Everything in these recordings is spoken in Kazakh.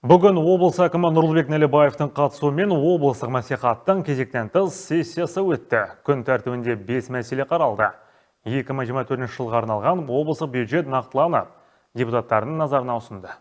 Бүгін облыс әкімі Нұрлыбек Нәлібаевтың қатысуымен облыстық мәслихаттың кезектен тыс сессиясы өтті. Күн тәртібінде 5 мәселе қаралды. 2024 жылға арналған облыстық бюджет нақтыланып, депутаттардың назарына ұсынды.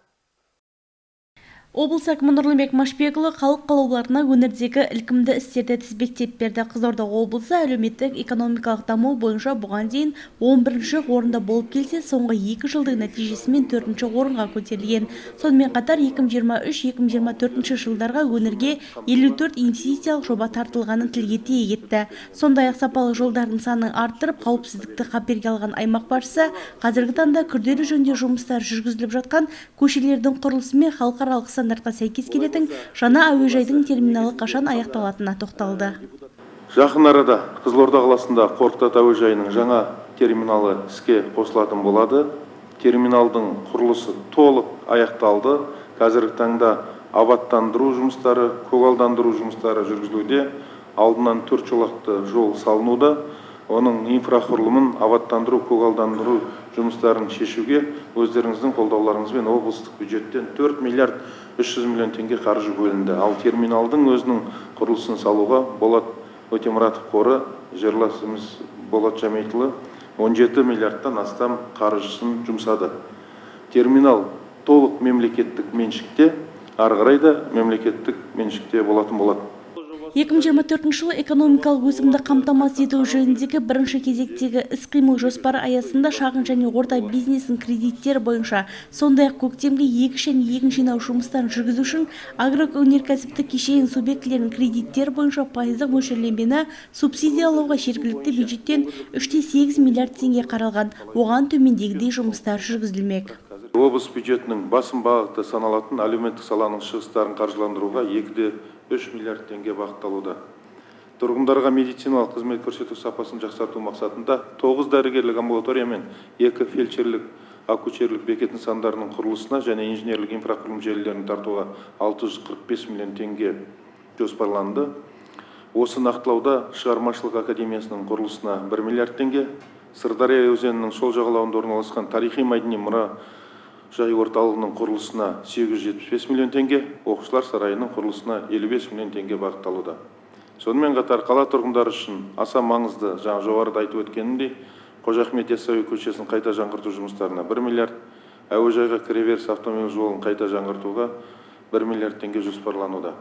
Облыс әкімі Нұрлыбек Машбекұлы халық қалаулыларына өңірдегі ілкімді істерді тізбектеп берді. Қызылорда облысы әлеуметтік экономикалық даму бойынша бұған дейін 11 орында болып келсе, соңғы 2 жылдың нәтижесімен төртінші орынға көтерілген. Сонымен қатар 2023-2024 жылдарға өңірге 54 инвестициялық жоба тартылғанын тілге тиек етті. Сондай-ақ сапалы жолдардың санын арттырып, қауіпсіздікті қаперге алған аймақ басшысы қазіргі таңда күрделі жөндеу жұмыстары жүргізіліп жатқан көшелердің құрылысы мен халықаралық стандартқа сәйкес келетін жаңа әуежайдың терминалы қашан аяқталатынына тоқталды. Жақын арада Қызылорда қаласында Қорқыт ата әуежайының жаңа терминалы іске қосылатын болады. Терминалдың құрылысы толық аяқталды. Қазіргі таңда абаттандыру жұмыстары, көгалдандыру жұмыстары жүргізілуде. Алдынан төрт жолақты жол салынуда. Оның инфрақұрылымын абаттандыру, көгалдандыру жұмыстарын шешуге өздеріңіздің қолдауларыңызбен облыстық бюджеттен 4 миллиард 300 миллион теңге қаржы бөлінді. Ал терминалдың өзінің құрылысын салуға Болат Өтемұратов қоры, жерлесіміз Болат Жамитұлы 17 миллиардтан астам қаржысын жұмсады. Терминал толық мемлекеттік меншікте, ары қарай да мемлекеттік меншікте болатын болады. 2024 жылы экономикалық өсімді қамтамасыз ету жөніндегі бірінші кезектегі іс-қимыл жоспары аясында шағын және орта бизнесін кредиттер бойынша, сондай-ақ көктемгі егіс және егін жинау жұмыстарын жүргізу үшін агроөнеркәсіптік кешен субъектілерін кредиттер бойынша пайыздық мөлшерлемені субсидиялауға жергілікті бюджеттен 3,8 миллиард теңге қаралған. Оған төмендегідей жұмыстар жүргізілмек. Облыс бюджетінің басым бағыты саналатын әлеуметтік саланың шығыстарын қаржыландыруға 2,3 миллиард теңге бағытталуда. Тұрғындарға медициналық қызмет көрсету сапасын жақсарту мақсатында тоғыз дәрігерлік амбулатория мен екі фельдшерлік акушерлік бекет нысандарының құрылысына және инженерлік инфрақұрылым желілерін тартуға 645 миллион теңге жоспарланды. Осы нақтылауда шығармашылық академиясының құрылысына 1 миллиард теңге, Сырдария өзенінің сол жағалауында орналасқан тарихи мәдени мұра жай орталығының құрылысына 875 миллион теңге, оқушылар сарайының құрылысына 55 миллион теңге бағытталуда. Сонымен қатар қала тұрғындары үшін аса маңызды, жаңа жоғарыда айтып өткенімдей, Қожа Ахмет Яссауи көшесін қайта жаңғырту жұмыстарына 1 миллиард, әуежайға кіреберіс автомобиль жолын қайта жаңғыртуға 1 миллиард теңге жоспарлануда.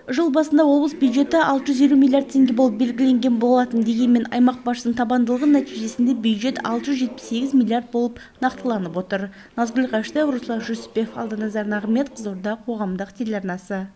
Жыл басында облыс бюджеті 650 миллиард теңге болып белгіленген болатын. Дегенмен аймақ басшысының табандылығы нәтижесінде бюджет 678 миллиард болып нақтыланып отыр. Назгүл Қажытаева, Руслан Жүсіпбеков, Алданазар Нағымет, Қызылорда қоғамдық телеарнасы.